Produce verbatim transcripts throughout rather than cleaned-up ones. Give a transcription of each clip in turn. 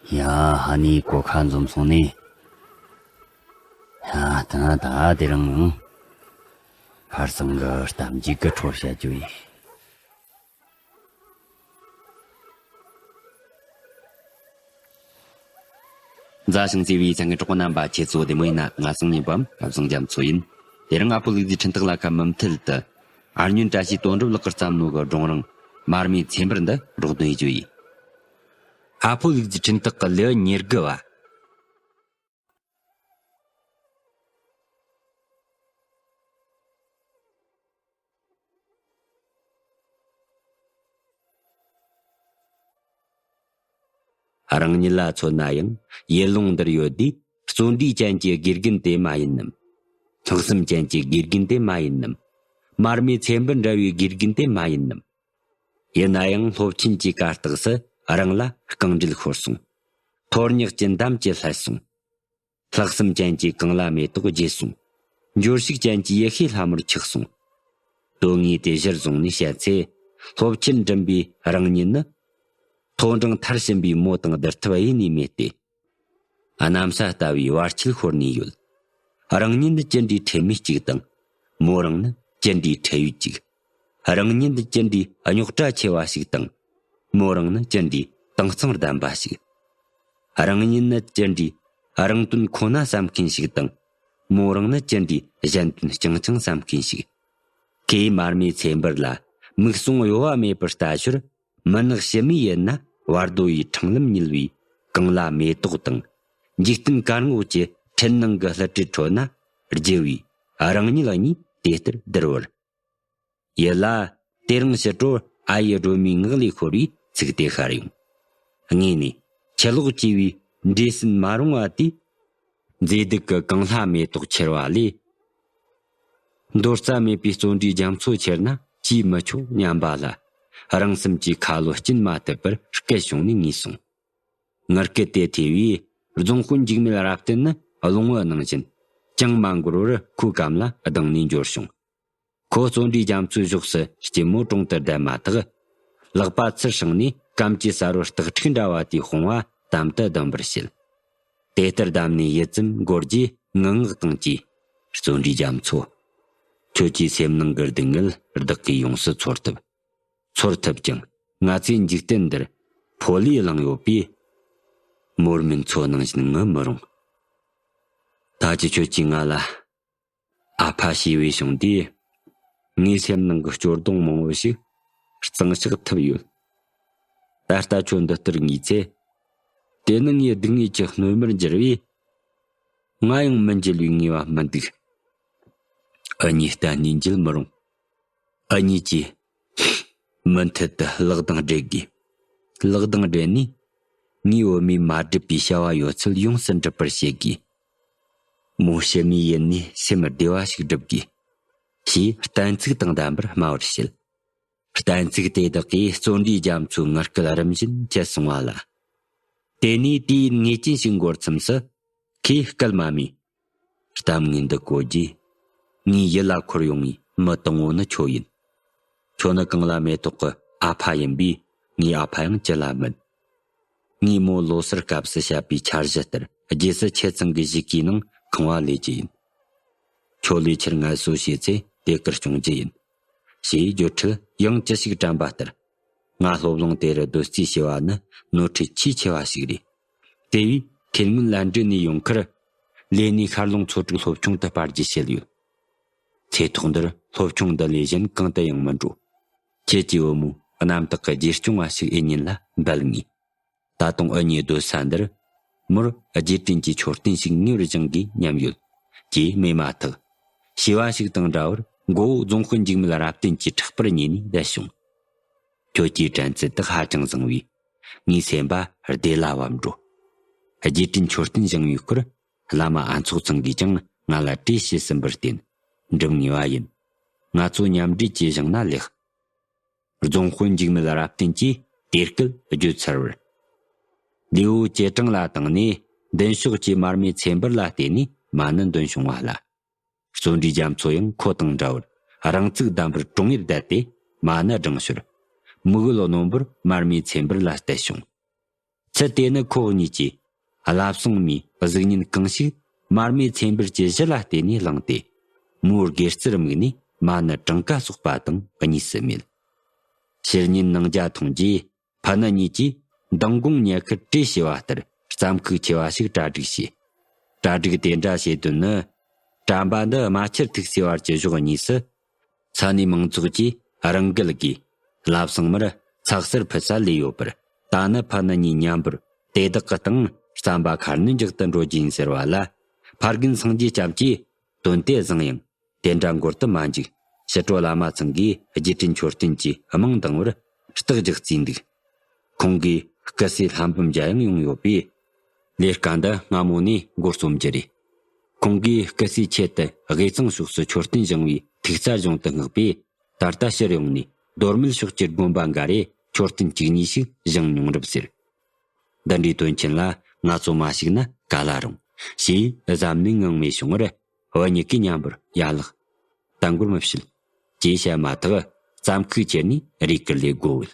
ཡ། ཧ་ནི་གོ་ཁ་འཛོམས་སོང་ནི། ཡ། ད་ད་དེ་རིང་ཁར་སང་གི་གཏམ་རྒྱུད་ཀྱི་འཕྲོ་བཤད་རྒྱུ་ཡིན། མཛའ་ཞིང་བརྩེ་བའི་ཚང་གི་གྲོགས་པོ་རྣམ་པ་ཁྱེད་ཚོ་བདེ་མོ་ཡིན་ན། ང་སང་ཉིན་པའམ་བཟང་རྒྱ་མཚོ་ཡིན། དེ་རིང་ཨ་ཕོ་ལུག་རྫིའི་འཕྲིན་སྟེགས་ལ་ཁ་མུ་མཐུད་དུ། ཨར་སྨྱོན་བཀྲ་ཤིས་དོན་གྲུབ་ལགས་ཀྱིས་བརྩམས་ནོ་གི་སྒྲུང་རིང་མར་མེའི་ཚེ་འབར་འདི་རོགས་འདོན་ཡེད་རྒྱུ་ཡིན། ཨ་ཕོ་ལུག་རྫིའི་འཕྲིན་སྟེགས་ཀྱི་ལེའུ་ཉེར་དགུ་བ། རང་ཉིད་ལ་མཚོན་ན་ཡང་ཡུལ་ལུང་འདིར་ཡོད་དུས་བརྩོན་འགྲུས་ཅན་གྱི་དགེ་རྒན་དེ་མ་ཡིན་ནམ། ལྷག་བསམ་ཅན་གྱི་དགེ་རྒན་དེ་མ་ཡིན་ནམ། མར་མེའི་ཚེ་འབར་འདྲ་བའི་དགེ་རྒན་དེ་མ་ཡིན་ནམ། ཡིན་ན་ཡང་སློབ་ཆེན་གྱི་གར་སྟེགས་སུ་རང་ལ་རྐང་འདྲེད་ཤོར་སོང་། ཐོར་ཉག་གི་འདམ་གྱིས་བསླད་སོང་། ལྷག་བསམ་ཅན་གྱི་གངས་ལྷ་མེ་ཏོག་བརྗེད་སོང་། འབྱོར་ཕྱུག་ཅན་གྱི་ཡེ་ཤེས་ལྷ་མོར་ཆགས་སོང་། དོན་དངོས་དེ་གཞིར་བཟུང་ནས་བཤད་ཚེ། སློབ་ཆེན་འགྲིམ་པའི་རང་ཉིད་ནི། མཐོ་འབྲིང་མཐར་ཕྱིན་པའི་མོ་དང་བསྡུར་ཐབས་ཡེ་ནས་མེད་དེ། གནམ་ས་ལྟ་བུའི་བར་ཆད་ཤོར་ནས་ཡོད། རང་ཉིད་ནི་ཅི་འདྲའི་ཁྲེལ་མེད་ཅིག་དང་། མོ་རང་ནི་ཅི་འདྲའི་ཁྲེལ་ཡོད་ཅིག་རང་ཉིད་ནི་ཅི་འདྲའི་རྙོག་དྲ་ཆེ་བ་ཞིག་དང་། མོ་རང་ནི་ཅི་འདྲའི་དྭངས་གཙང་ལྡན་པ་ཞིག་རང་ཉིད་ནི་ཅི་འདྲའི་རང་དོན་ཁོ་ན་བསམ་མཁན་ཞིག་དང་། མོ་རང་ནི་ཅི་འདྲའི་གཞན་དོན་རྐྱང་རྐྱང་བསམ་མཁན་ཞིག་གིས་མར་མེའི་ཚེ་འབར་ལ་མིག་ཟུང་གཡོ་བ་མེད་པར་ལྟ་ཞོར། མུན་ནག་ཕྱི་མའི་ཡུལ་ན་བར་དོ་ཡི་འཕྲང་ལམ་བསྙིལ་བའི་གངས་ལྷ་མེ་ཏོག་དང་། འཇིག་རྟེན་དཀར་ངོགས་ཀྱི་འཕྲུལ་སྣང་གི་ལྷུ་ཁྲིད་ཁྲོད་ན་རྒྱུ་བའི་རང་ཉིད་གཉིས་དེ་ལྟར་བསྡུར་བར། ཡུལ་ལ་དེ་རིང་ཕྱི་དྲོར་ཨ་ཡེ་སྒྲོལ་མའི་ངག་ལས་ཤོར་བའི་ཚིག་དེ་ཤར་ཡོང་། ངས་ནི་ཆུ་ལོག་བཅས་པའི་འདྲེ་སྲིན་མ་རུངས་པ་དེས། མཛེས་སྡུག་གི་གངས་ལྷ་མེ་ཏོག་ཁྱེར་བ་ལས། མདོ་རྩ་མེད་པའི་བརྩོན་འགྲུས་རྒྱ་མཚོ་ཁྱེར་ན་ཅིས་མི་ཆོག་སྙམ་པ་ལ། རང་སེམས་ཀྱི་ཁ་ལོ་སྐྱིན་མ་ཐུབ་པར་སྐད་བྱུང་ནས་ངུས་སོང་། ངུ་སྐད་དེ་ཐོས་པས་རྫོང་དཔོན་འཇིགས་མེད་རབ་བརྟན་ནི་རླུང་བུ་ནང་བཞིན་ཅང་མ་འགོར་བར་ཁོའི་གམ་ལ་ལྡང་ནས་འབྱོར་བྱུང་། ཁོ་བརྩོན་འགྲུས་རྒྱ་མཚོའི་གཞོགས་སུ་སྐྱིལ་མོ་ཀྲུང་དུ་བསྡད་མ་ཐག་ལག་པ་ཚུར་བསྲིངས་ནས་གམ་གྱི་ས་རོ་སྟག་ཕྲུག་འདྲ་བ་དེའི་དཔུང་བ་དམ་དུ་བསྡམས་པར་བྱེད། དེ་ལྟར་བསྡམས་ནས་ཡུད་ཙམ་འགོར་རྗེས་ངུ་ངག་དང་བཅས། བརྩོན་འགྲུས་རྒྱ་མཚོ། ཁྱོད་ཀྱི་སེམས་ནང་གི་སྡུག་བསྔལ་བདག་གིས་ཡོངས་སུ་ཚོར་ཐུབ། ཚོར་ཐུབ་ཀྱང་ང་ཚོའི་འཇིག་རྟེན་འདིར་ཕོ་ལུས་བླངས་ཡོད་པས། མོར་མིན་མཚོ་ནང་བཞིན་ངུ་མི་རུང་། ད་ཅི་ཁྱོད་ཀྱིས་ང་ལ། ཨ་ཕ་ཞེས་པའི་གཞུང་དེས་ངའི་སེམས་ནང་གི་སྐྱོ་གདུང་མང་བོ་ཞིག་གཙང་བཤགས་ཐུབ་ཡོད། ད་ལྟ་ཁྱོད་འདི་ལྟར་ངུས་ཚེ། དེ་ནི་ངའི་སྡུག་བསྔལ་གྱི་སྣོན་མར་འགྱུར་བས། ང་ཡང་མི་འགྱུར་བའི་ངེས་པ་མི་འདུག་འུ་གཉིས་གཏན་ནས་འགྱུར་མི་རུང་། འུ་གཉིས་ཀྱིས་མུ་མཐུད་དུ་ལག་གདང་སྦྲེལ་དགོས། ལག་གདང་སྦྲེལ་ནས་ངའི་བུད་མེད་མ་བསྒྲིབས་པའི་བྱ་བ་ཡོད་ཚད་ཡོངས་སུ་འགྲུབ་པར་བྱེད་དགོས། མོ་ཕྱི་མའི་ཡུལ་ནས་སེམས་བདེ་བ་ཞིག་སྒྲུབ་དགོས། ཞེས་གཏན་ཚིགས་དང་ལྡན་པར་སྨྲ་བར་བྱེད། གཏན་ཚིགས་དེ་དག་གིས་བརྩོན་འགྲུས་རྒྱ་མཚོའི་ངུ་སྐད་རིམ་བཞིན་ཆད་སོང་བ་ལ། དེ་ནས་དུས་ཡུན་ངེས་ཅན་ཞིག་འགོར་མཚམས་སུ། ཁོས་སྐད་མ་སྨྲས། གཏམ་ངན་འདི་གོ་རྗེས། ངའི་ཡིད་ལ་འཁོར་ཡོང་བའི་མི་དང་པོ་ནི་ཁྱོད་ཡིན། ཁྱོད་ནི་གངས་ལྷ་མེ་ཏོག་གི་ཨ་ཕ་ཡིན་པས་ངའི་ཨ་ཕ་ཡང་ཅི་ལ་མིན། ངས་མོ་ལོ་སར་སྐབས་སུ་བཤད་པའི་འཆར་གཞི་ལྟར་རྗེས་སུ་ཁྱེད་ཚང་གི་གཞིས་ཀའི་ནང་ཁང་བ་ལས་རྒྱུ་ཡིན། ཁྱོད་ལས་ཕྱིར་ངལ་གསོ་བྱས་ཚེ་དེ་གར་སྐྱོང་རྒྱུ་ཡིན། ཞེས་བརྗོད་འཕྲལ་ཡང་ཅི་ཞིག་དྲན་པ་ལྟར། ང་སློབ་གླིང་དེ་རུ་སྡོད་རྩིས་བྱས་པ་ནི་ནོར་འཁྲུལ་ཆེས་ཆེ་བ་ཞིག་རེད། དེ་བས་ཁེར་མོ་ལ་འདྲེན་ནས་ཡོང་ཁར། ལས་ནི་ཤར་ལུང་ཚོ་དྲུག་སློབ་ཆུང་དུ་སྤར་རྒྱུ་བྱས་ཡོད། ཚེ་ཐོག་འདིར་སློབ་ཆུང་འདི་ལས་གཞན་གང་དུ་ཡང་མི་འགྲོ། ཁྱེད་ཀྱི་བུ་མོ་རྣམ་དག་གི་རྗེས་སྐྱོང་བ་ཞིག་ཨེ་ཉིད་ལ་འབུལ་ངེས། ད་དུང་འུ་གཉིས་སྡོད་ས་འདིར་མོར་རྗེས་དྲན་གྱི་མཆོད་རྟེན་ཞིག་ངེས་པར་བཞེངས་དགོས་སྙམ་ཡོད། ཅེས་སྨྲས་མ་ཐག་ཞི་བ་ཞིག་དང་འདྲ་བར་མགོ་བོ་རྫོང་དཔོན་འཇིགས་མེད་རབ་བརྟན་གྱི་ཕྲག་པར་ཉེ་ནས་བསྡད་བྱུང་། ཁྱོད་ཀྱི་དྲན་ཚུལ་དག་ཧ་ཅང་བཟང་བས། ངའི་སེམས་པ་བདེ་ལ་བབ་འགྲོ། རྗེས་དྲན་མཆོད་རྟེན་བཞེངས་པའི་སྐོར་བླ་མ་ཨ་ཚོགས་ཚང་གིས་ཀྱང་ང་ལ་གྲོས་བྱས་ཟིན་པར་བརྟེན་འགྲུབ་ངེས་པ་ཡིན། ང་ཚོ་མཉམ་འབྲེལ་གྱིས་བཞེངས་ན་ལེགས། རྫོང་དཔོན་འཇིགས་མེད་རབ་བརྟན་གྱིས་དེ་སྐད་བརྗོད་ཚར་བར། ལེའུ་ཇེ་གྲང་ལ་བཏང་ནས་མདུན་ཕྱོགས་ཀྱི་མར་མེའི་ཚེ་འབར་ལ་བལྟས་ནས་མ་ཎི་འདོན་བྱུང་བ་ལ། བརྩོན་འགྲུས་རྒྱ་མཚོ་ཡང་ཁོ་དང་འདྲ་བར་རང་ཚུགས་ལྡན་པར་དྲུང་ངེར་བསྡད་དེ་མ་ཎི་བགྲངས་ཞོར། མིག་ཡོད་རྣོན་པོར་མར་མེའི་ཚེ་འབར་ལ་བལྟས་བྱུང་། ཚུལ་དེ་ནི་ཁོ་གཉིས་ཀྱིས་བླ་བསང་མའི་གཟུགས་བརྙན་གང་ཞིག་མར་མེ་ཚེ་འབར་གྱི་གཞུ་ལ་བལྟས་ནས་བླངས་ཏེ། མོའི་དགེ་རྩར་དམིགས་ནས་མ་ཎི་གྲངས་ཀ་སོགས་པ་དང་གཉིས་སུ་མེད། ཕྱི་ཉིན་ནང་རྒྱ་འཐུང་རྗེས། ཕ་ནུ་གཉིས་ཀྱིས་མདང་དགོང་ཉལ་ཁར་བྲོས་བྱས་པ་ལྟར་རྩམ་ཁུག་ཆེ་བ་ཞིག་གྲ་སྒྲིག་བྱས། གྲ་སྒྲིག་དེ་འདྲ་བྱེད་དོན་ནི། དྲན་པ་འདི་རྨ་ཆུ་ཐུག་སའི་བར་གྱི་གཞོགས་གཉིས་སུ། ས་གནས་མང་ཚོགས་ཀྱིས་རང་འགུལ་གྱིས་བླ་བསང་མར་ཚགས་སེར་ཕུད་ས་ལས་ཡོད་པར། ད་ནི་ཕ་ནུ་གཉིས་མཉམ་པོར་དེ་དག་གི་སྟེང་རྩམ་པ་ཁ་སྣོན་རྒྱག་ཏུ་འགྲོ་རྒྱུ་ཡིན་ཟེར་བ་ལ། ཕ་རྒན་སངས་རྒྱས་སྐྱབས་ཀྱིས་དོན་དེ་བཟང་ཡང་། དེ་འདྲ་འགོར་དུ་མ་འཇུག་ཕྱི་དྲོ་བླ་མ་ཚང་གིས་རྗེས་དྲན་མཆོད་རྟེན་གྱི་རྨང་འདིང་བར་རྟགས་རྒྱག་རྩིས་འདུག་ཁོང་གིས་སྐུ་སྲས་ལྷ་འབུམ་རྒྱལ་ཡང་ཡོང་ཡོད་པས། ལས་ཀ་འདི་སྔ་མོ་ནས་འགོ་རྩོམ་རྒྱུ་རེད། ཁོང་གིས་སྐུ་སྲས་ཆེད་དུ་དབུས་གཙང་ཕྱོགས་སུ་མཆོད་རྟེན་བཞེངས་པའི་ཐུགས་བརྩེ་གཞུང་དུ་བསྔགས་པས། ད་ལྟ་ཕྱིར་ཡོང་ནས་རྡོར་མེད་ཕྱོགས་ཀྱི་དགོན་པ་འགའ་རེ་མཆོད་རྟེན་གཅིག་གཉིས་ཤིག་བཞེངས་མྱོང་རབས་ཟེར། འདི་འདྲའི་དོན་ཆེན་ལ་ང་ཚོ་མ་ཞུགས་ན་ག་ལ་རུང་ཞེས་གཟབ་ནན་ངང་མེད་བྱུང་བར། བུ་གཉིས་ཀྱིས་མཉམ་པར་ཡ་ལགས། ད་འགོར་མི་བྱེད། ཅེས་བཤད་མ་ཐག་རྩམ་ཁུག་ཁྱེར་ནས་རེས་ཀིར་ལས་སྒོ་བུད།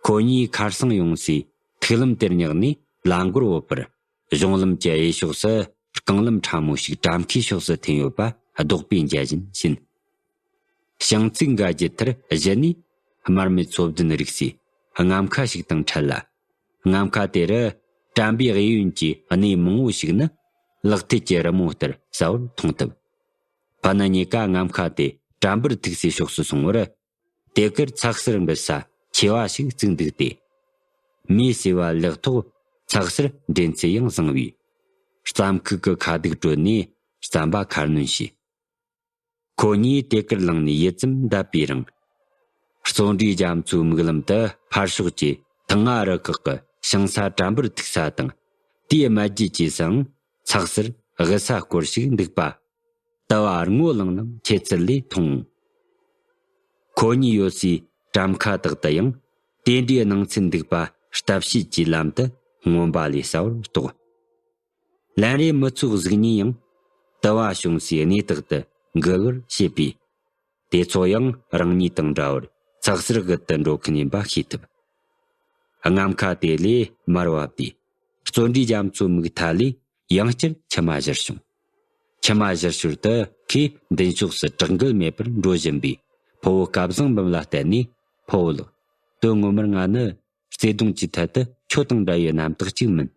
ཁོ་གཉིས་ཁར་སང་ཡོང་སའི་ཐིག་ལམ་དེར་སྙེགས་ནས་ལ་འགོར་བུད་པར། གཞུང་ལམ་གྱི་གཡས་ཕྱོགས་སུ་རྐང་ལམ་ཕྲ་མོ་ཞིག་གྲམ་ཁའི་ཕྱོགས་སུ་འཐེན་ཡོད་པ་ལྡོག་པས་མཇལ་བཞིན་ཕྱིན། བྱང་ཚིགས་འགའ་རྒྱུད་མཐར་གཞི་ནས་དམར་མེ་ཚོ་བདུན་རིགས་སའི་རྔམ་ཁ་ཞིག་དང་འཕྲད་ལ། རྔམ་ཁ་དེ་རུ་དྲན་པའི་གཡས་གཡོན་གྱི་གནས་མང་བོ་ཞིག་ནི་ལག་མཐིལ་གྱི་རི་མོ་ལྟར་གསལ་བོར་མཐོང་ཐུབ། ཕ་ནུ་གཉིས་ཀ་རྔམ་ཁ་དེ་དྲན་པར་ཐུག་སའི་ཕྱོགས་སུ་སོང་བར། དེ་གར་ཚགས་སེར་འབུད་ས་ཆེ་བ་ཞིག་བཙུགས་འདུག་སྟེ། མེ་བསྲེས་པ་ལེགས་ཐོག་ཚགས་སེར་འདྲེན་ཚད་ཡང་བཟང་བས། རྩམ་ཁུག་གི་ཁ་སྡུག་དྲོད་ནས་རྩམ་པ་ཁ་སྣོན་བྱས། ཁོ་གཉིས་དེ་གར་ལངས་ནས་ཡུད་ཙམ་བསྡད་པའི་རིང་། བརྩོན་འགྲུས་རྒྱ་མཚོའི་མིག་ལམ་དུ་ཕར་ཕྱོགས་ཀྱི་ཐང་ང་རུ་ཁག་གི་ཞིང་ས་དྲན་པར་ཐུག་ས་དང་། དེའི་རྨ་རྒྱུད་ཀྱི་སང་ཚགས་སེར་དབུ་ས་སྐོར་ཞིག་འདུག་པ། ལྟ་བ་སྔོ་ལངས་ལངས་ཁྱེད་ཚུལ་ལས་མཐོང་། ཁོ་གཉིས་ཡོད་སའི་གྲམ་ཁ་དག་ཏུ་ཡང་དེ་འདྲའི་སྣང་ཚུལ་འདུག་པ་ལྟ་བྱེད་ཀྱི་ལམ་དུ་མངོན་པ་ལས་གསལ་བོར་རྟོགས། ལན་རེ་མི་ཚོའི་གཟུགས་བརྙན་ཡང་དུ་བ་བྱུང་སའི་གནས་དག་ཏུ་འགུལ་བར་བྱེད་པས། དེ་ཚོ་ཡང་རང་ཉིད་དང་འདྲ་བར་ཚགས་སེར་བུད་དུ་འགྲོ་མཁན་ཡིན་པ་ཤེས་ཐུབ། རྔམ་ཁ་དེ་ལས་མར་བབས་ཏེ། བརྩོན་འགྲུས་རྒྱ་མཚོའི་མིག་མཐའ་ལས་ཡང་བསྐྱར་མཆི་མ་བཞུར་བྱུང་། མཆི་མ་བཞུར་ཞོར་དུ་ཁོས་མདུན་ཕྱོགས་སུ་དྲག་འགུལ་མེད་པར་འགྲོ་བཞིན་པའི་ཕུ་བོ་སྐལ་བཟང་འབུམ་ལ་བལྟས་ནས། ཕུ་བོ་ལགས། དོན་ངོ་མར་ང་ནི། བརྩེ་དུང་གི་ཐད་དུ་ཁྱོད་དང་འདྲ་བའི་རྣམ་དག་ཅིག་མིན།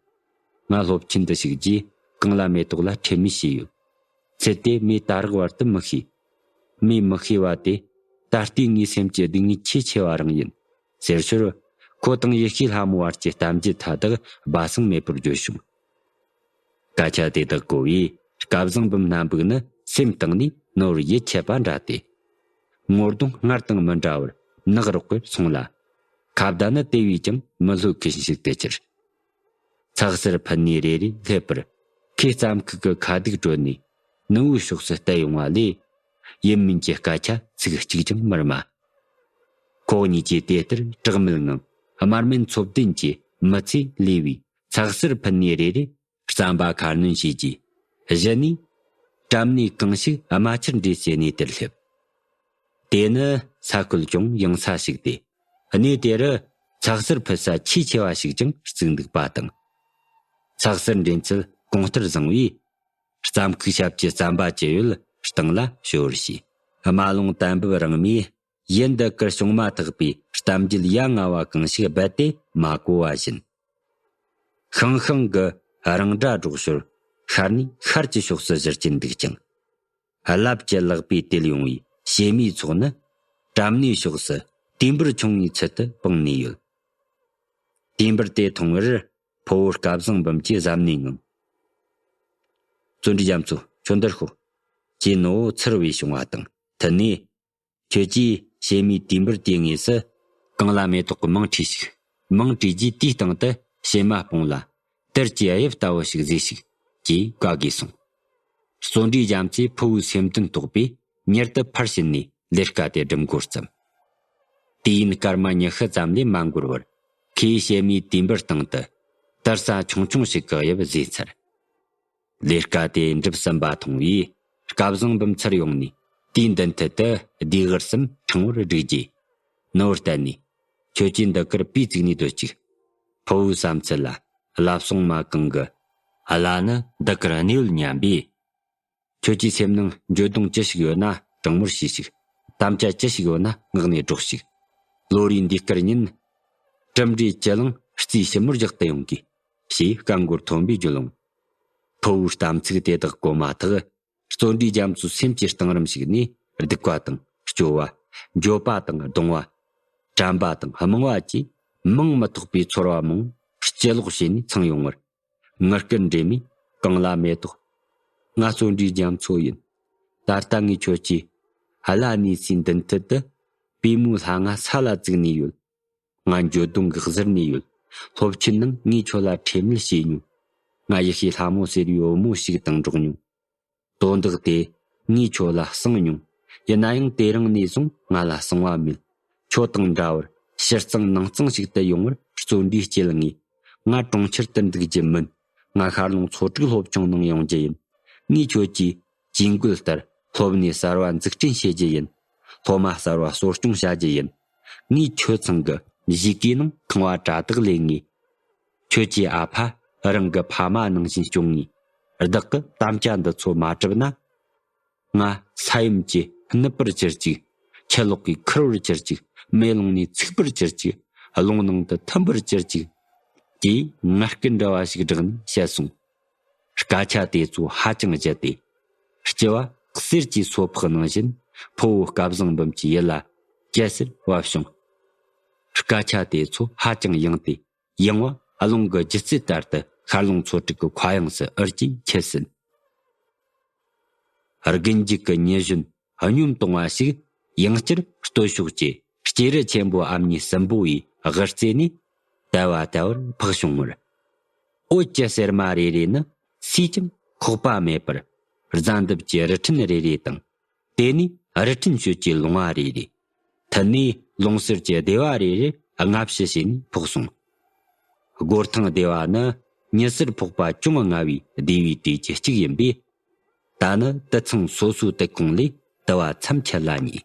ང་སློབ་ཆེན་དུ་ཞུགས་རྗེས་གངས་ལ་མེ་ཏོག་ལ་ཁྲེལ་མེད་བྱས་ཡོད། ཚུལ་དེ་མོས་ད་རག་བར་དུ་མི་ཤེས། མོས་མི་ཤེས་པ་དེ་ད་ལྟའི་ངའི་སེམས་ཀྱི་སྡུག་བསྔལ་ཆེས་ཆེ་བ་རང་ཡིན་ཟེར་ཞོར། ཁོ་དང་ཡེ་ཤེས་ལྷ་མོ་བར་གྱི་གཏམ་རྒྱུད་མཐའ་དག་སྦ་གསང་མེད་པར་བརྗོད་བྱུང་། སྐད་ཆ་དེ་དག་གོ་བས་སྐལ་བཟང་འབུམ་སྣ་འབུག་ནི་སེམས་གཏིང་ནས་ནོར་ཡིད་ཆད་པ་འདྲ་སྟེ། ངོ་གདོང་སྔར་དང་མི་འདྲ་བར་ནག་རོག་གེར་སོང་ལ། ཁ་བརྡ་ནི་དེ་བས་ཀྱང་མི་ལྷོད་མཁན་ཞིག་ཏུ་གྱུར། ཚགས་སེར་ཕུད་ནས་རེ་རེ་སླེབས་པར། ཁོས་རྩམ་ཁུག་གི་ཁ་སྡུག་དྲོད་ནས་ནུ་བོའི་ཕྱོགས་སུ་བལྟས་ཡོང་བ་ལས། ཡིན་མིན་གྱི་སྐད་ཆ་ཚིག་གཅིག་ཀྱང་མི་སྨྲ། ཁོ་གཉིས་ཀྱིས་དེ་ལྟར་གྲགས་མེད་ངང་དམར་མེ་མཚོ་བདུན་གྱི་མི་ཚེ་ལས་པའི་ཚགས་སེར་ཕུད་ནས་རེ་རེ། རྩམ་པ་ཁ་སྣོན་བྱས་རྗེས། གཞི་ནས་གྲམ་སྣེ་གང་ཞིག་རྨ་ཆུར་འདྲེས་སའི་གནས་དེར་སླེབས། དེ་ནི་ས་ཁུལ་ཅུང་ཡངས་ས་ཞིག་སྟེ། གནས་དེ་རུ་ཚགས་སེར་ཕུད་ས་ཆེས་ཆེ་བ་ཞིག་ཀྱང་བཙུགས་འདུག་པ་དང་། ཚགས་སེར་འདྲེན་ཚད་གོང་ལྟར་བཟང་བས། རྩམ་ཁུག་ཞབས་ཀྱི་རྩམ་པ་ཅི་ཡོད་སྟེང་ལ་བྱོ་བར་བྱས། རྨ་ལུང་གཏན་འབེབས་རིང་མོས། ཡུལ་འདི་གར་བྱུང་མ་ཐག་པའི་གཏམ་རྒྱུད་ཡ་ང་བ་གང་ཞིག་རྦད་དེ་མ་གོ་བ་བཞིན། ཤང་ཤང་གི་རང་སྒྲ་སྒྲོག་ཞོར་ཤར་ནས་ཤར་གྱི་ཕྱོགས་སུ་བཞུར་གྱིན་འདུག་ཅིང་། རླབས་ཀྱི་ལག་པས་དེད་ཡོང་བའི་བྱེ་མའི་ཚོགས་ནི་གྲམ་སྣེའི་ཕྱོགས་སུ་དུས་འབུར་ཆུང་ངུའི་ཚུལ་དུ་སྤུངས་ནས་ཡོད། དུས་འབུར་དེ་མཐོང་བར་ཕུ་བོ་སྐལ་བཟང་འབུམ་གྱིས་གཟབ་ནན་ངང་། བརྩོན་འགྲུས་རྒྱ་མཚོ་ཁྱོད་འདིར་ཤོག་ཅེས་ནུ་བོ་ཚུར་བས་བྱུང་བ་དང་མཐུན་ནས། ཁྱོད་ཀྱིས་བྱེ་མའི་དུས་འབུར་དེའི་ངོས་སུ་གངས་ལ་མེ་ཏོག་གི་མིང་བྲིས་ཤིག་མིང་བྲིས་རྗེས་དེའི་སྟེང་དུ་བྱེ་མ་སྤུངས་ལ། དར་གྱི་དབྱིབས་ལྟ་བུ་ཞིག་བཟོས་ཤིག་ཅེས་བཀའ་བསྒོས་སོང་། བརྩོན་འགྲུས་རྒྱ་མཚོས་ཕུ་བོའི་སེམས་འདུན་རྟོགས་པས་མྱུར་དུ་ཕར་ཕྱིན་ནས་ལས་ཀ་དེ་སྒྲུབ་འགོ་བརྩམས། དུས་ཡུན་སྐར་མ་ཉི་ཤུ་ཙམ་ལས་མ་འགོར་བར་ཁོས་བྱེ་མའི་དུས་འབུར་སྟེང་དུ་དར་ས་ཆུང་ཆུང་ཞིག་གི་དབྱིབས་བཟོས་ཚར། ལས་ཀ་དེ་འགྲུབ་ཟིན་པ་མཐོང་བས་སྐལ་བཟང་འབུམ་ཚུར་ཡོང་ནས་དུས་མདུན་ཐད་དུ་ལྡེ་གུར་གསུམ་ཕྲེང་བོར་བསྒྲིགས་རྗེས། ནུ་བོར་བསྟན་ནས། ཁྱོད་ཀྱིས་འདི་གར་སྤུས་བཙུགས་ནས་སྡོད་ཅིག་ཕུ་བོའི་བསམ་ཚུལ་ལ་བླ་བསྲུང་མ་གང་གི་བླ་ནི་བདག་གིར་གནས་ཡོད་སྙམ་པས། ཁྱོད་ཀྱི་སེམས་ནང་འགྱོད་གདུང་ཅི་ཞིག་ཡོད་ན་དྲང་མོར་ཞུས་ཤིག། དམ་བཅའ་ཅི་ཞིག་ཡོད་ན་ངག་ནས་སྒྲོགས་ཤིག། ལོ་རེའི་འདི་སྐར་ཉིན། གྲུབ་འབྲས་ཅི་བླངས་རྩིས་ཞིབ་མོར་རྒྱག་ཏུ་ཡོང་གི། ཞེས་བཀའ་འགོར་ཐོན་པའི་རྒྱུ་ལོང་། ཕུ་བོའི་གཏམ་ཚིག་དེ་དག་གོ་མ་ཐག། བརྩོན་འགྲུས་རྒྱ་མཚོའི་སེམས་ཀྱི་གཏིང་རིམ་ཞིག་ནས་སྡིག་པ་དང་སྐྱོ་བ། འགྱོད་པ་དང་གདུང་བ། དྲན་པ་དང་རྨོངས་པ་བཅས་མིང་མི་ཐོགས་པའི་ཚོར་བ་མང་སྤྱི་ལོག་བྱས་ནས་ཚང་ཡོང་བར། ངུ་སྐད་འདྲེས་མས་གང་ལ་མེ་ཏོག། ང་བརྩོན་འགྲུས་རྒྱ་མཚོ་ཡིན། ད་ལྟ་ངས་ཁྱོད་ཀྱི་བླ་གནས་སའི་མདུན་ཐད་དུ་པུས་མོའི་ལྷ་ང་ས་ལ་བཙུགས་ནས་ཡོད། ང་འགྱོད་གདུང་གིས་གཟིར་ནས་ཡོད། སློབ་ཆེན་ནང་ངས་ཁྱོད་ལ་ཁྲེལ་མེད་བྱས་མྱོང་། ང་ཡེ་ཤེས་ལྷ་མོ་ཟེར་བའི་བུ་མོ་ཞིག་དང་འགྲོགས་མྱོང་། དོན་དག་དེ་ངས་ཁྱོད་ལ་གསང་མྱོང་། ཡིན་ན་ཡང་དེ་རིང་ནས་བཟུང་ང་ལ་གསང་བ་མེད། ཁྱོད་དང་འདྲ་བར་ཕྱི་གཙང་ནང་གཙང་ཞིག་ཏུ་ཡོང་བར་བརྩོན་འགྲུས་སྐྱེལ་ངེས། ང་གྲོང་ཁྱེར་དུ་འདུག་རྒྱུ་མིན། ང་ཤར་ལུང་ཚོ་དྲུག་སློབ་ཆུང་ནང་ཡོང་རྒྱུ་ཡིན། ངས་ཁྱོད་ཀྱི་ཇུས་འགོད་ལྟར་སློབ་གནས་གསར་བ་འཛུགས་སྐྲུན་བྱེད་རྒྱུ་ཡིན། སློབ་མ་གསར་བ་གསོ་སྐྱོང་བྱ་རྒྱུ་ཡིན། ངས་ཁྱོད་ཚང་གི་གཞིས་ཀའི་ནང་ཁང་བ་དྲ་བདག་ལས་ངེས། ཁྱོད་ཀྱི་ཨ་ཕ་རང་གི་ཕ་མ་ནང་བཞིན་སྐྱོང་ངེས། བདག་གི་དམ་བཅའ་འདི་ཚོ་མ་གྲུབ་ན། ང་ས་ཡོམ་གྱིས་ནུབ་པར་གྱུར་ཅིག། ཆུ་ལོག་གིས་ཁུར་བར་གྱུར་ཅིག། མེ་རླུང་ནས་ཚིག་པར་གྱུར་ཅིག། རླུང་ནང་དུ་ཐིམ་པར་གྱུར་ཅིག། ཅེས་ངར་སྐད་འདྲ་བ་ཞིག་བསྒྲགས་ནས་བཤད་སོང་། སྐད་ཆ་དེ་ཚོ་ཧ་ཅང་བརྗེད་དེ། སྐྱེ་བ་གསེར་གྱི་སོ་ཕག་ནང་བཞིན་ཕུ་བོ་སྐལ་བཟང་འབུམ་གྱི་ཡིད་ལ་སྐྱ་སེར་བབས་བྱུང་། སྐད་ཆ་དེ་ཚོ་ཧ་ཅང་ཡང་སྟེ། ཡང་བ་རླུང་གི་རྒྱུ་རྩི་ལྟར་དུ་ཤར་ལུང་ཚོ་དྲུག་གི་མཁའ་དབྱིངས་སུ་འུར་གྱིས་འཁྱིལ་ཟིན། དགུན་འཇུག་གི་ཉི་གཞོན་སྙོམས་གཏོང་བ་ཞིག་ཡང་བསྐྱར་སྟོད་ཕྱོགས་ཀྱི་སྐྱེས་རི་ཆེན་པོ་ཨ་མྱེས་སྲིན་པོ་ཡི་དབུ་རྩེ་ནས་དལ་བ་དལ་བར་འཕགས་བྱུང་བར། འོད་ཀྱི་སེར་མ་རེ་རེ་ནི་སུས་ཀྱང་ཁོག་པ་མེད་པར། རྫ་འདབས་ཀྱི་རི་ཕྲན་རེ་རེ་དང་། དེ་ནས་རི་ཕྲན་ཤོད་ཀྱི་ལུང་བ་རེ་རེ། མཐུད་ནས་ལུང་གསེབ་ཀྱི་སྡེ་བ་རེ་རེར་སྔ་ཕྱི་བྱས་ནས་ཕོག་སོང་། སྒོར་ཐང་སྡེ་བ་ནི་མྱི་སེར་ཕོག་པ་ཅུང་སྔ་བའི་སྡེ་བའི་གྲས་ཀྱི་གཅིག་ཡིན་པས། ད་ནི་དུད་ཚང་སོ་སོའི་དུད་ཁུང་ལས་དུ་བ་མཚམས་ཆད་ལ་ཉེ།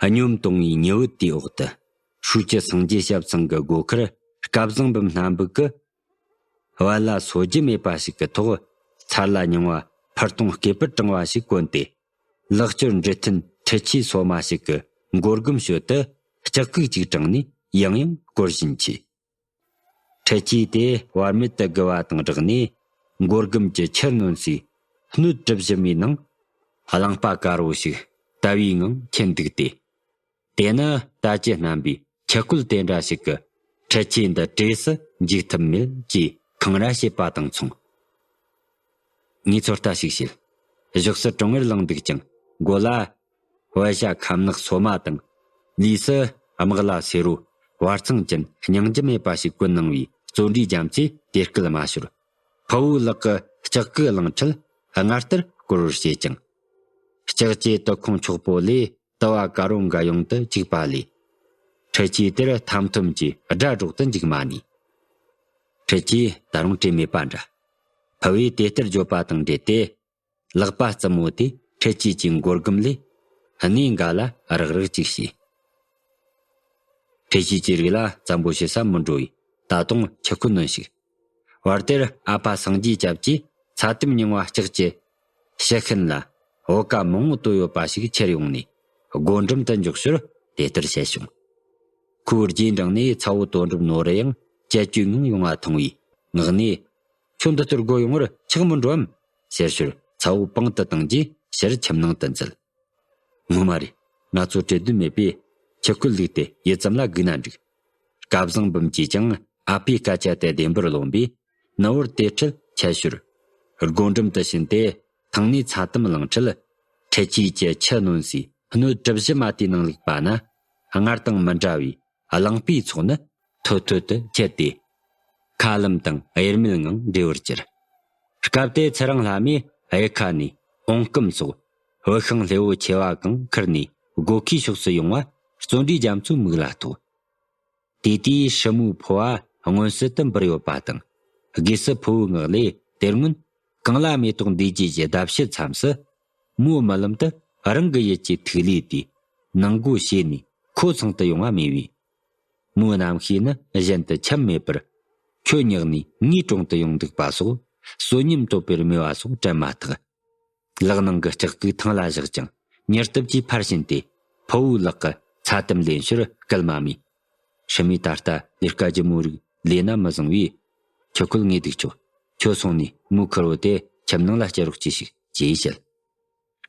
སྙོམས་གཏོང་བའི་ཉི་འོད་དེའི་འོག་ཏུ། ཧྲུའུ་ཅི་སངས་རྒྱས་ཞབས་ཚང་གི་སྒོ་ཁར་སྐལ་བཟང་འབུམ་སྣ་འབུག་གི། བལ་ལྭ་སོ་བརྒྱུད་མེད་པ་ཞིག་གི་ཐོག་ཚར་ལ་རྙིང་བ་ཕུར་ཐུང་སྐེད་པར་དྲངས་པ་ཞིག་གོན་ཏེ། ལག་སྐྱོར་འབྲི་མཐུན་འཕྲུལ་ཆས་སོ་མ་ཞིག་གི་མགོ་སྒམ་ཞོལ་དུ་ལྕགས་སྐུག་ཅིག་དྲངས་ནས་ཡང་ཡང་སྐོར་བཞིན་མཆིས། འཕྲུལ་ཆས་དེ་བར་མེད་དུ་བསྒུལ་བ་དང་སྦྲགས་ནས་མགོ་སྒམ་གྱི་ཆུ་སྣོན་སའི་སྣོད་གྲུ་བཞི་མའི་ནང་གླང་པ་དཀར་བོ་ཞིག་ལྟ་བུའི་ངང་འཁྱིལ་འདུག་སྟེ། དེ་ནི་ད་ཅི་སྣམ་པའི་ཆུ་ཁོལ་དེ་འདྲ་ཞིག་གི་འཕྲུལ་ཆས་འདི་བྲེལ་སུ་འཇུག་ཐུབ་མེད་ཅེས་འཁང་ར་བྱེད་པ་དང་མཚུངས། ངས་ཚོད་ལྟ་ཞིག་བྱས། གཞོགས་སུ་གྲང་ངར་ལངས་འདུག་ཀྱང་སྒོ་ལ་བལ་ཤ་ཁམ་ནག་སོ་མ་དང་། ལུས་སུ་དམག་ལྭ་སེར་བོ་བར་ཚང་ཅན་སྙིང་རྗེ་མེད་པ་ཞིག་གོན་གནང་བའི་བརྩོན་འགྲུས་རྒྱ་མཚོས་དེ་སྐད་མ་ཤོར། ཕུ་བོའི་ལག་གི་ལྕགས་སྐུག་བླངས་འཕྲལ་སྔར་ལྟར་སྐོར་བར་བྱེད་ཅིང་། ལྕགས་ཀྱི་དུད་ཁུང་འཁྱོག་པོ་ལས། དུ་བ་དཀར་བོ་འགའ་ཡོང་དུ་བཅུག་པ་ལས། འཕྲུལ་ཆས་དེར་ཐམ་ཐོམ་གྱིས་སྒྲ་སྒྲོག་ཏུ་འཇུག་མ་ནུས། འཕྲུལ་ཆས་ད་རུང་བྲེལ་མེད་པ་འདྲ། ཕུ་བོས་དེ་ལྟར་བརྗོད་པ་དང་འབྲེལ་ཏེ། ལག་པ་རྩུབ་མོ་དེ་འཕྲུལ་ཆས་ཀྱི་མགོ་སྒམ་ལས་གནས་འགའ་ལ་རག་རག་ཅིག་བྱས། འཕྲུལ་ཆས་ཀྱི་རིགས་ལ་བཙན་པོ་བྱེད་ས་མི་འགྲོ་བས་ད་དུང་ཆུ་ཁོལ་ནོན་ཞིག། བར་དེར་ཨ་ཕ་སངས་རྒྱས་སྐྱབས་ཀྱིས་ཚ་དམ་རྙིང་བ་ལྕགས་ཀྱི་ཕྱི་ཤུན་ལ་བོད་ཀ་མང་བོ་བཏོད་ཡོད་པ་ཞིག་ཁྱེར་ཡོང་ནས་སྒོ་འགྲམ་དུ་འཇོག་ཞོར་དེ་ལྟར་བཤད་བྱུང་། ཁོའི་རྗེས་འབྲངས་ནས་ཚ་བོ་དོན་གྲུབ་ནོར་ཡང་བཅད་གཅོད་ངང་ཡོང་བ་མཐོང་བས་ངག་ནས། ཁྱོད་འདི་ལྟར་སྒོ་ཡོང་བར་ཆག་མི་འགྲོའམ། ཟེར་ཞོར་ཚ་བོ་པང་དུ་བཏང་རྗེས་ཕྱིར་ཁྱིམ་ནང་དུ་འཛུལ། ངོ་མ་རེད། ང་ཚོ་བྲེལ་འདོད་མེད་པས་ཆུ་ཁོལ་བླུགས་ཏེ་ཡུད་ཙམ་ལ་སྒུག་ན་འགྲིག། སྐལ་བཟང་འབུམ་གྱིས་ཀྱང་ཨ་ཕའི་སྐད་ཆ་དེ་བདེན་པར་རློམ་པས་ནུ་བོར་དེ་འཕྲལ་ཆད་ཞོར། སྒོ་འགྲམ་དུ་ཕྱིན་ཏེ་ཐང་ནས་ཚ་དམ་བླངས་འཕྲལ། འཕྲུལ་ཆས་ཀྱི་ཆུ་སྣོན་སའི་སྣོད་གྲུ་བཞི་མ་དེའི་ནང་བླུགས་པ་ན་སྔར་དང་མི་འདྲ་བའི་གླང་པོའི་ཚོགས་ནི་ཐོལ་ཐོལ་དུ་ཁྱེར་ཏེ། ཁ་ལམ་དང་གཡེར་མེད་ངང་འབྲེལ་བར་གྱུར། སྐབས་དེ་ཚེ་རིང་ལྷ་མོས་གཡུ་ཁ་ནས་འོང་སྐམ་སོགས་བུད་ཤིང་སླེ་བོ་ཆེ་བ་གང་ཁུར་ནས་སྒོ་ཁའི་ཕྱོགས་སུ་ཡོང་བ་བརྩོན་འགྲུས་རྒྱ་མཚོའི་མིག་ལ་ཐོགས། དེ་དུས་ཧྲི་མོའི་ཕོ་བ་མངོན་གསལ་དུ་འབར་ཡོད་པ་དང་། སྒོས་སུ་ཕུ་བོའི་ངག་ལས་དེ་སྔོན་གང་ལ་མེ་ཏོག་འདུས་རྒྱུ་ཞེས་གདའ་བཤད་མཚམས་སུ། མོའི་རྨི་ལམ་དུ་རང་གི་ཡུལ་གྱི་ཐིག་ལེ་དེ་ནང་སྒོ་ཕྱེ་ནས་ཁོ་ཚང་དུ་ཡོང་བ་སྨྲས་པས། མོའི་རྣམ་ཤེས་ནི་གཞན་དུ་ཁྱབ་མེད་པར། ཁྱོད་ཉག་ནས་ངའི་དྲུང་དུ་ཡོང་འདུག་པ་སོགས་གསོན་ཉམས་དོད་པའི་རྨས་པ་སོགས་དྲན་མ་ཐག། ལག་ནང་གི་ལྕགས་སྐུད་ཐང་ལ་བཞག་ཅིང་མྱུར་སྟབས་ཀྱིས་ཕར་ཕྱིན་ཏེ་ཕུ་བོའི་ལག་གི་ཚ་དམ་ལེན་ཞོར་སྐད་མ་སྨྲས། ཧྲི་མོས་ད་ལྟ་ལས་ཀ་ལྗིད་མོ་རིགས་ལས་ན་མི་བཟང་བས། ཁྱོད་ཁོལ་ངས་སྡིགས་ཆོག། ཁྱོད་སོང་ནས་མོའི་ཁུར་བོ་དེ་ཁྱིམ་ནང་ལ་སྐྱེལ་རོགས་གྱིས་ཤིག་ཅེས་བཤད།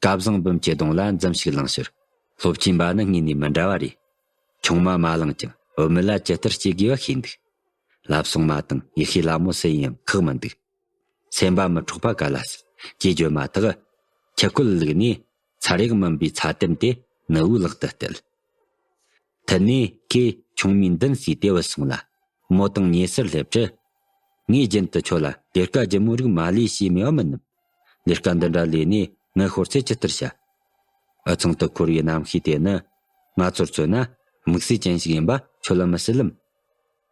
སྐལ་བཟང་འབུམ་གྱི་གདོང་ལ་འཛུམ་ཞིག་ལངས་ཞོར། སློབ་ཆེན་པ་ནི་དངོས་ནས་མི་འདྲ་བ་རེད། ཆུང་མ་མ་བླངས་ཀྱང་བུད་མེད་ལ་ཇི་ལྟར་སྐྱེ་དགོས་པ་ཤེས་འདུག། ལབ་སོང་མ་དང་ཡེ་ཤེས་ལྷ་མོ་སུ་ཡིན་ཡང་ཁག་མི་འདུག། སེམས་པ་མི་འཕྲོག་པ་ག་ལ་སྲིད་ཅེས་བརྗོད་མ་ཐག། ཁྱི་ཁོལ་བླུགས་ནས་ཚ་རེག་མིན་པའི་ཚ་དམ་དེ་ནུ་བོའི་ལག་ཏུ་གཏད། ཐད་ནས་ཁོས་ཆུང་མའི་མདུན་བསུས་ཏེ་བུད་སོང་ལ། མོ་དང་ཉེ་སར་སླེབས་དུས། ངས་རྒྱུན་དུ་ཁྱོད་ལ་ལས་ཀ་ལྗིད་མོ་རིགས་མ་ལས་ཞེས་སྨྲས་པ་མིན་ནམ། ལས་ཀ་འདི་འདྲ་ལས་ནས་ངའི་ཤོར་ཚད་ཇི་ལྟར་བྱ། འུ་ཚང་དུ་འཁོར་བའི་རྣམ་ཤེས་དེ་ནི། ང་ཚོར་མཚོན་ན་དམིགས་བསལ་ཅན་ཞིག་ཡིན་པ་ཁྱོད་ལ་མི་སྲིད་ལམ།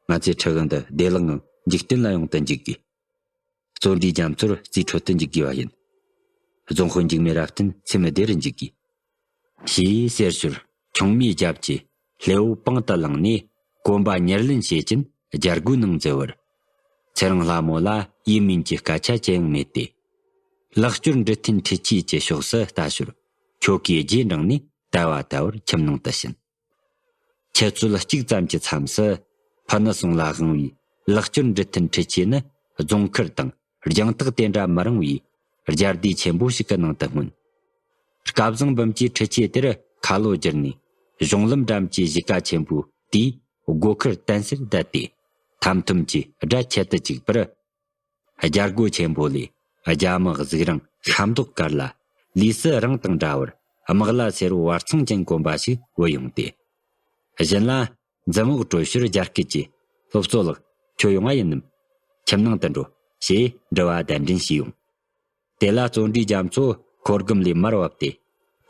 ང་ཚོའི་ཁྲི་གང་དུ་བདེ་བླག་ངང་འཇིག་རྟེན་ལ་ཡོང་དུ་འཇུག་དགོས། བརྩོན་འགྲུས་རྒྱ་མཚོར་རྩིས་འཕྲོད་དུ་འཇུག་དགོས་པ་ཡིན། རྫོང་དཔོན་འཇིགས་མེད་རབ་བརྟན་ཚེ་མི་བདེ་རུ་འཇུག་དགོས། ཞེས་ཟེར་ཞོར་ཆུང་མའི་རྒྱབ་ཀྱི་ལྷེ་བོ་པང་དུ་བླངས་ནས་གོམ་པ་ཉེར་ལེན་བྱེད་ཀྱིན་རྒྱལ་སྒོའི་ནང་འཛུལ་བར། ཚེ་རིང་ལྷ་མོ་ལ་ཡིད་སྨོན་གྱི་སྐད་ཆ་ཅི་ཡང་མེད་དེ། ལག་སྐྱོར་འབྲི་མཐུན་འཕྲུལ་ཆས་ཀྱི་ཕྱོགས་སུ་ལྟ་ཞོར་ཁྱོ་གའི་རྗེས་འབྲངས་ནས་དལ་བ་དལ་བུར་ཁྱིམ་ནང་དུ་ཕྱིན། ཆུ་ཚོད་གཅིག་ཙམ་གྱི་མཚམས་སུ་ཕུ་ནུ་ཟུང་ལ་དབང་བའི་ལག་སྐྱོར་འབྲི་མཐུན་འཕྲུལ་ཆས་ནི་རྫོང་མཁར་དང་རྒྱང་ཐག་དེ་འདྲ་མི་རིང་བའི་རྒྱལ་སྡེ་ཆེན་པོ་ཞིག་གི་ནང་དུ་མངོན། སྐལ་བཟང་འབུམ་གྱིས་འཕྲུལ་ཆས་དེར་ཁ་ལོ་བསྒྱུར་ནས་གཞུང་ལམ་འགྲམ་གྱི་གཞིས་ཀ་ཆེན་པོའི་དེའི་སྒོ་ཁར་བརྟེན་སར་བསྡད་དེ་ཐམ་ཐུམ་གྱིས་སྒྲ་ཆད་དུ་བཅུག་པར། རྒྱལ་སྒོ་ཆེན་པོ་ལས་རྒྱ་དམག་གཟིག་རིང་ཤ་མདོག་དཀར་ལ་ལུས་སུ་རིང་དང་འདྲ་བར་དམག་ལྭ་སེར་བོ་བར་ཚང་ཅན་གོན་པ་ཞིག་བུད་ཡོང་སྟེ། གཞན་ལ་འཛུམ་འོག་བྲོ་ཞོར་རྒྱ་སྐད་ཀྱིས། སློབ་གཙོ་ལགས། ཁྱོད་ཡོང་བ་ཡིན་ནམ། ཁྱིམ་ནང་དུ་འགྲོ། ཞེས་འདྲི་བ་གདན་འདྲེན་བྱས་ཡོང་། དེ་ལ་བརྩོན་འགྲུས་རྒྱ་མཚོ་འཁོར་སྒམ་ལས་མར་བབས་ཏེ།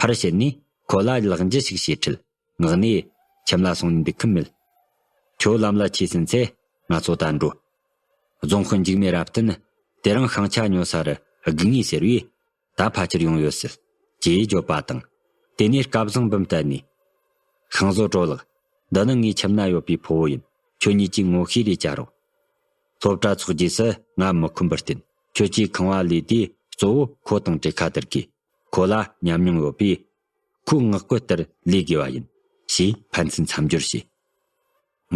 ཕར་ཕྱིན་ནས་ཁོ་ལ་ལག་འཇུ་ཞིག་བྱས་ཁྲིད་ངག་ནས། ཁྱིམ་ལ་སོང་ནས་འདུག་ཁོམ་མེད། ཁྱོད་ལམ་ལ་ཆས་ཟིན་ཚེ་ང་ཚོ་ད་འགྲོ། རྫོང་དཔོན་འཇིགས་མེད་རབ་བརྟན་དེ་རིང་ཤིང་ཆ་ཉོ་ས་རུ་སྒུག་ངེས་ཟེར་བས། ད་ཕལ་ཆེར་ཡོང་ཡོད་སྲིད། ཅེས་བརྗོད་པ་དང་། དེ་ནས་སྐལ་བཟང་འབུམ་བལྟས་ནས། ཤིང་བཟོ་གྲོ་ལགས། འདི་ནི་ངའི་ཁྱིམ་ན་ཡོད་པའི་ཕུ་བོ་ཡིན། ཁྱོད་གཉིས་ཀྱིས་ངོ་ཤེས་རེ་བྱ་རོགས། སློབ་གྲྭ་ཚོགས་རྗེས་སུ་ང་མི་ཁོམ་པར་བརྟེན། ཁྱོད་ཀྱིས་ཁང་བ་ལས་དུས་གཙོ་བོ་ཁོ་དང་གྲོས་ཁ་བསྡུར་དགོས། ཁོ་ལ་ཉམས་མྱོང་ཡོད་པས། ཁོའི་ངག་བཀོད་ལྟར་ལས་དགོས་པ་ཡིན། ཞེས་ཕན་ཚུན་མཚམས་སྦྱོར་བྱས།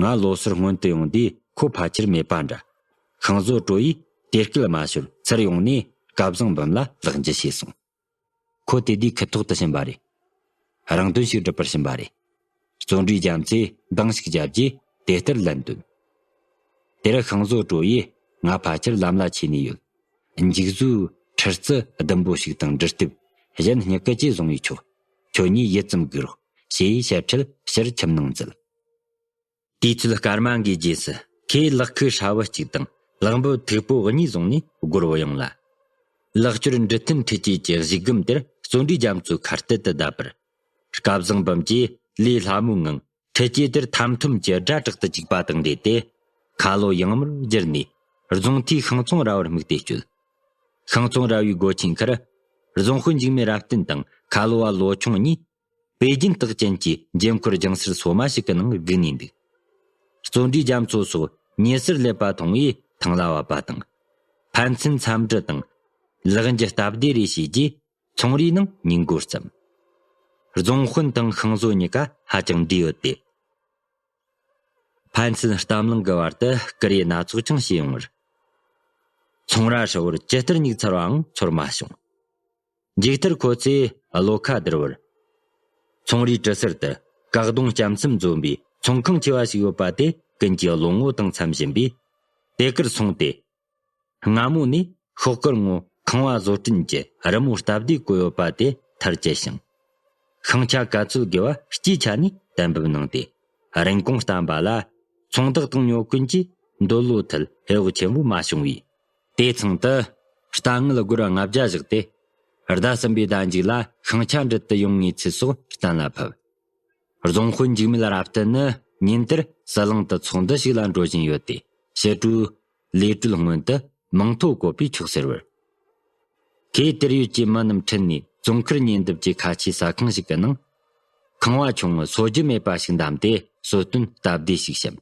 ང་ལོ་སར་སྔོན་དུ་ཡོང་དུས་ཁོ་ཕལ་ཆེར་མེད་པ་འདྲ། ཤིང་བཟོ་གྲོ་ཡིས་དེ་སྐད་མ་ཤོར་ཚུར་ཡོང་ནས་སྐལ་བཟང་འབུམ་ལ་ལག་འཇུ་བྱས་སོང་། ཁོ་དེ་དུས་ཁུ་ཐོག་ཏུ་ཕྱིན་པ་རེད། རང་དོན་ཞིག་སྒྲུབ་པར་ཕྱིན་པ་རེད། བརྩོན་འགྲུས་རྒྱ་མཚོས་འདང་ཞིག་བརྒྱབ་རྗེས་དེ་ལྟར་ལན་བཏོན། དེར་ཤིང་བཟོ་གྲོ་ཡིས་ང་ཕལ་ཆེར་ལམ་ལ་ཆས་ནས་ཡོད། འཇིགས་བཟོའི་ཁྲི་རྩི་ལྡུམ་པོ་ཞིག་དང་འབྲུ་གཏུབ་གཞན་སྨྱུ་གུ་ཅི་བཟུང་བས་ཆོག། ཁྱོད་གཉིས་ཡིད་ཙམ་སྒུག་རོགས། ཞེས་ཞལ་ཁྲིད་ཕྱིར་ཁྱིམ་ནང་འཛུལ། དུས་ཚོད་སྐར་མ་འགའི་རྗེས་སུ་ཁོས་ལག་ཁུ་ཧྲ་བོ་གཅིག་དང་ལག་འབུབ་མཐུག་པོ་གཉིས་བཟུང་ནས་སྒོར་བུད་ཡོང་ལ། ལག་སྐྱོར་འབྲི་མཐུན་འཕྲུལ་ཆས་ཀྱི་གཞི་སྒམ་དེར་བརྩོན་འགྲུས་རྒྱ་མཚོའི་ཁ་གཏད་དུ་བསྡད་པར། སྐལ་བཟང་འབུམ་གྱིས་ལས་སླ་མོའི་ངང་འཕྲུལ་ཆས་དེར་ཐམ་ཐུམ་གྱི་སྒྲ་དྲག་ཏུ་བཅུག་པ་དང་འབྲེལ་ཏེ། ཁ་ལོ་ཡང་མོར་བསྒྱུར་ནས་རྫོང་མཐོའི་ཤིང་ཚོང་ར་བར་དམིགས་ཏེ་བསྐྱོད། ཤིང་ཚོང་ར་བའི་སྒོ་ཆེན་ཁར་རྫོང་དཔོན་འཇིགས་མེད་རབ་བརྟན་དང་ཁ་ལོ་བ་ལོ་ཆུང་གཉིས། པེ་ཅིན་རྟགས་ཅན་གྱི་འགྱེམ་འཁོར་རྒྱང་སར་སོ་མ་ཞིག་གི་ནང་བསྒུགས་ནས་འདུག། བརྩོན་འགྲུས་རྒྱ་མཚོ་སོགས་ཉེ་སར་སླེབས་པ་མཐོང་བས་ཐང་ལ་བབས་པ་དང་། ཕན་ཚུན་འཚམས་འདྲི་དང་། ལག་འཇུ་སྟབས་བདེ་རེ་བྱས་རྗེས་ཚོང་རའི་ནང་ཉིན་འགོར་བརྩམས། རྫོང་དཔོན་དང་ཤིང་བཟོ་གཉིས་ཀ་ཧ་ཅང་འདྲིས་ཡོད་དེ། ཕན་ཚུན་གཏམ་གླེང་གི་བར་དུ་ཀུ་རེ་སྣ་ཚོགས་ཀྱང་བྱས་ཡོང་བར། ཚོང་ར་ཧྲིལ་བོར་ཇི་ལྟར་ཉུག་ཚར་བའང་ཚོར་མ་བྱུང་། མཇུག་མཐར་ཁོ་ཚོས་བློ་ཁ་བསྡུར་བར། ཚོང་རའི་གྲུ་ཟུར་དུ་ཀ་གདུང་ལྕམ་ཚུམ་འཛོམས་པའི་ཚོང་ཁང་ཆེ་བ་ཞིག་ཡོད་པ་དེ་ཀུན་གྱིས་བློ་ངོ་དང་འཚམ་བཞིན་པས། དེ་གར་སོང་སྟེ། སྔ་མོ་ནས་ཤོག་དཀར་ངོ་ཁང་བ་བཟོ་སྐྲུན་གྱི་རི་མོ་སྟབས་བདེ་བཀོད་ཡོད་པ་དེ་མཐར་བཅད་ཞིང་། ཤིང་ཆ་ག་ཚོད་དགོས་པ་སྤྱིའི་ཆ་ནས་གཏན་འབེབས་གནང་སྟེ། རིན་གོང་བསྟན་པ་ལ་ཚོང་བདག་དང་ཉོ་མཁན་གྱིས་འདོད་བློ་ཐད་ཧེ་བག་ཆེན་པོ་མ་བྱུང་བས། དེ་ཚང་དུ་ལྟ་དངུལ་སྒོར་ལྔ་བརྒྱ་བཞག་སྟེ། ཟླ་གསུམ་པའི་ཟླ་མཇུག་ལ་ཤིང་ཆ་འདྲུད་དུ་ཡོང་ངེས་ཚུལ་སོགས་གཏན་ལ་ཕབ། རྫོང་དཔོན་འཇིགས་མེད་རབ་བརྟན་ནི་ཉིན་དེར་ཟི་ལིང་དུ་ཚོགས་འདུ་ཞིག་ལ་འགྲོ་བཞིན་ཡོད་དེ། ཕྱི་དྲོའི་ལས་གྲོལ་སྔོན་དུ་མིང་ཐོ་བཀོད་པས་ཆོག་ཟེར་བར། ཁོས་དེར་ཡོད་ཀྱི་མི་རྣམས་ཁྲིད་ནས་རྫོང་མཁར་ཉེ་འདབས་ཀྱི་ཁ་ཆེའི་ཟ་ཁང་ཞིག་གི་ནང་། ཁང་བ་ཆུང་ངུ་སོ་རྒྱུ་མེད་པ་ཞིག་བདམས་ཏེ་གསོལ་སྟོན་སྟབས་བདེ་ཞིག་བཤམས།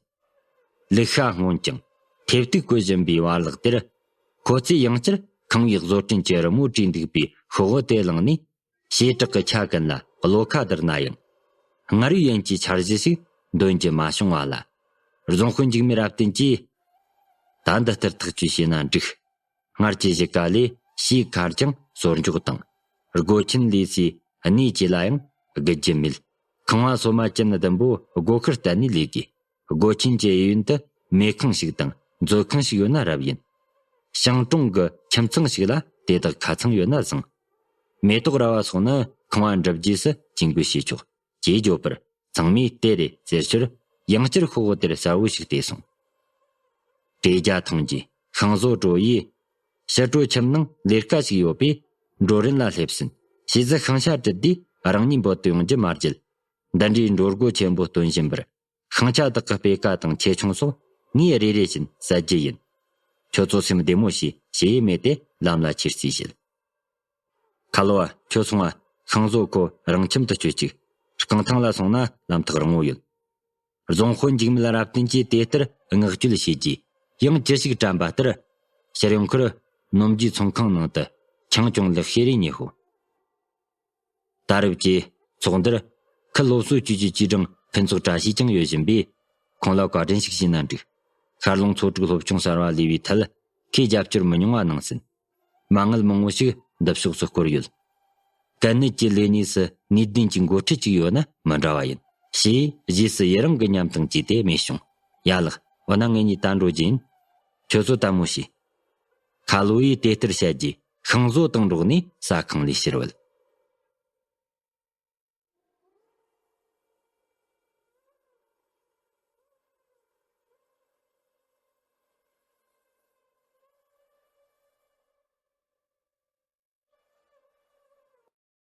ལུག་ཤ་སྔོན་ཀྱང་ ཐེབས་གཏུག་བཀོད་བཞིན་པའི་བར་ལག་དེར། ཁོ་ཚོས་ཡང་བསྐྱར་ཁང་བའི་བཟོ་སྐྲུན་གྱི་རི་མོ་བྲིས་འདུག་པའི་ཤོག་བུ་དེ་བླངས་ནས། བྱེ་བྲག་གི་ཆ་ཀུན་ལ་བློ་ཁ་བསྡུར་ན་ཡང་། སྔར་ཡོད་ཡན་གྱི་འཆར་གཞི་ཞིག་འདོན་རྒྱུ་མ་བྱུང་བ་ལ། རྫོང་དཔོན་འཇིགས་མེད་རབ་བརྟན་གྱིས། ད་འདི་ལྟར་ཐག་གཅོད་བྱས་ན་འགྲིག། སྔར་གྱི་གཞིས་ཀ་ལས་ཕྱིའི་ཁར་ཀྱང་སོར་འཇོག་དང་། སྒོ་ཆེན་ལས་སའི་གནས་བཅས་ལ་ཡང་སྒུལ་རྒྱུ་མེད། ཁང་བ་སོ་མ་ཅན་བདུན་པོ་སྒོ་ཁར་གཏན་ནས་ལས་དགོས། སྒོ་ཆེན་གྱི་གཡས་གཡོན་དུ་མེ་ཁང་ཞིག་དང་མཛོད་ཁང་ཞིག་ཡོད་ན་རབ་ཡིན། ཞིང་གྲོང་གི་ཁྱིམ་ཚང་ཞིག་ལ་དེ་དག་ཁ་ཚང་ཡོད་ན་བཟང་། མེ་ཏོག་ར་བ་སོགས་ནི་ཁང་བ་འགྲུབ་རྗེས་སུ་ཅིག་འགོས་བྱས་ཆོག་ཅེས་བརྗོད་པར། ཚང་མས་དེ་རེད་ཟེར་ཕྱིར། ཡང་བསྐྱར་ཤོག་བུ་དེར་གསལ་བོ་ཞིག་བལྟས་སོང་། དྲེ་རྒྱ་ཐང་གི་ཤིང་བཟོ་གྲོ་ཡིས། ཕྱི་དྲོ་ཁྱིམ་ནང་ལས་ཀ་ཞིག་ཡོད་པས། འགྲོ་རིན་ལ་སླེབས་ཟིན། ཞེས་ཟི་ཤིང་ཆ་བྲིད་དུས་རང་ཉིད་འབོད་དུ་ཡོང་རྒྱུ་མ་བརྗེད། འདི་འདྲའི་འགྲོ་སྒོ་ཆེན་པོ་སྟོན་བཞིན་པར། ཤིང་ཆ་དག་གི་སྤེལ་ཀ་དང་ཆེ་ཆུང་སོགས་ངས་རེ་རེ་བཞིན་བསད་རྒྱུ་ཡིན། ཁྱོད་ཚོ་སེམས་བདེ་མོ་བྱོས། ཞེས་སྨྲས་ཏེ་ལམ་ལ་ཁྱེར་རྩིས་བྱེད། ཁ་ལོ་བ། ཁྱོད་སོང་བ། ཤིང་བཟོ་ཁོ་རང་ཁྱིམ་དུ་བསྐྱོད་ཅིག། རྐང་ཐང་ལ་སོང་ན་ལམ་ཐག་རིང་བོ་ཡོད། རྫོང་དཔོན་འཇིགས་མེད་རབ་བརྟན་གྱིས་དེ་ལྟར་མངགས་བཅོལ་བྱས་རྗེས། ཡང་ཅི་ཞིག་དྲན་པ་ལྟར། ཕྱིར་ཡོང་ཁར། ནོམ་རྒྱུའི་ཚོང་ཁང་ནང་དུ་ཆང་ཅུང་ལེགས་ཤོས་རེ་ཉོས་ཤོག། ད་རེབ་ཀྱི་ཚོགས་འདུར། ཁུལ་སློབ་གསོ་ཅུས་ཀྱི་ཅུས་ཀྲང་ཕུན་ཚོགས་བཀྲ་ཤིས་ཀྱང་ཡོད་བཞིན་པས། ཁོང་ལ་བཀའ་དྲིན་ཞིག་ཞུས་ན་འགྲིག། ཤར་ལུང་ཚོ་དྲུག་སློབ་ཆུང་གསར་བ་ལས་པའི་ཐད། ཁོས་རྒྱབ་སྐྱོར་མི་ཉུང་བ་གནང་ཟིན། མ་དངུལ་མང་བོ་ཞིག་འདི་ཕྱོགས་སུ་བསྐོར་ཡོད། གལ་གནད་ཀྱི་ལས་གནས་སུ་ནུས་ལྡན་གྱི་འགོ་ཁྲིད་ཅིག་ཡོད་ན་མི་འདྲ་བ་ཡིན། ཞེས་རྗེས་སུ་ཡི་རང་གི་ཉམས་དང་བཅས་ཏེ་སྨྲས་བྱུང་། ཡ་ལགས། འོ་ན་ངེད་གཉིས་ད་འགྲོ་རྒྱུ་ཡིན། ཁྱོད་ཚོ་ལྟད་མོ་བྱོས། ཁ་ལོ་ཡིས་དེ་ལྟར་བཤད་རྗེས་ཤིང་བཟོ་དང་འགྲོགས་ནས་ཟ་ཁང་ལས་ཕྱིར་བུད།